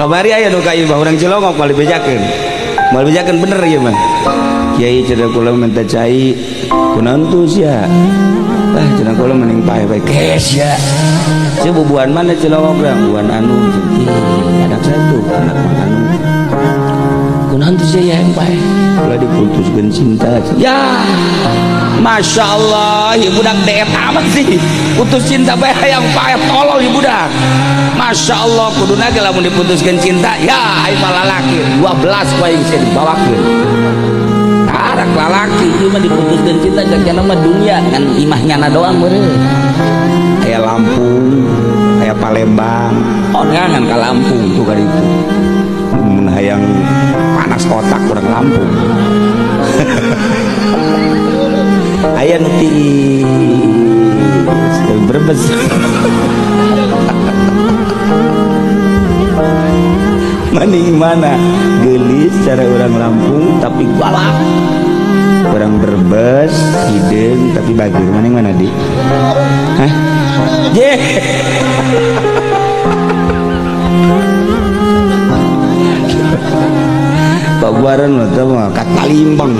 Kamari aya nu ka imah urang Cilongok moal dibejakeun. Moal dibejakeun bener ieu mah. Kiai cenah kula minta cai. Kunaon tuh sia? Ah cenah kula mending pae bae kes ya. Sia bubuhan mana Cilongok urang? Bubuhan anu. Ih, anak satu, anak mang anu. Kunaon tuh sia yang pae? Kula diputuskeun cinta. Ya. Masya Allah, ieu budak deet amat sih. Putus cinta bae hayang pae tolol ieu budak. Masya Allah, kuduna ge lamun diputuskeun cinta, ya ai mah lalaki 12 ku aing sia dibawakeun. Karak lalaki ieu mah diputuskeun cinta jagana mah dunia ngan imah nyana doang meureun. Aya Lampung, aya Palembang, ongangan ka Lampung tuh ka ditu. Mun hayang panas otak urang Lampung. Aya nu ti Brebes. Maning mana geulis cara orang Lampung tapi galak. Orang Brebes hideung tapi bageur. Maning mana di? Hah? Je. Baguaran mah teh mah ka Palimbang.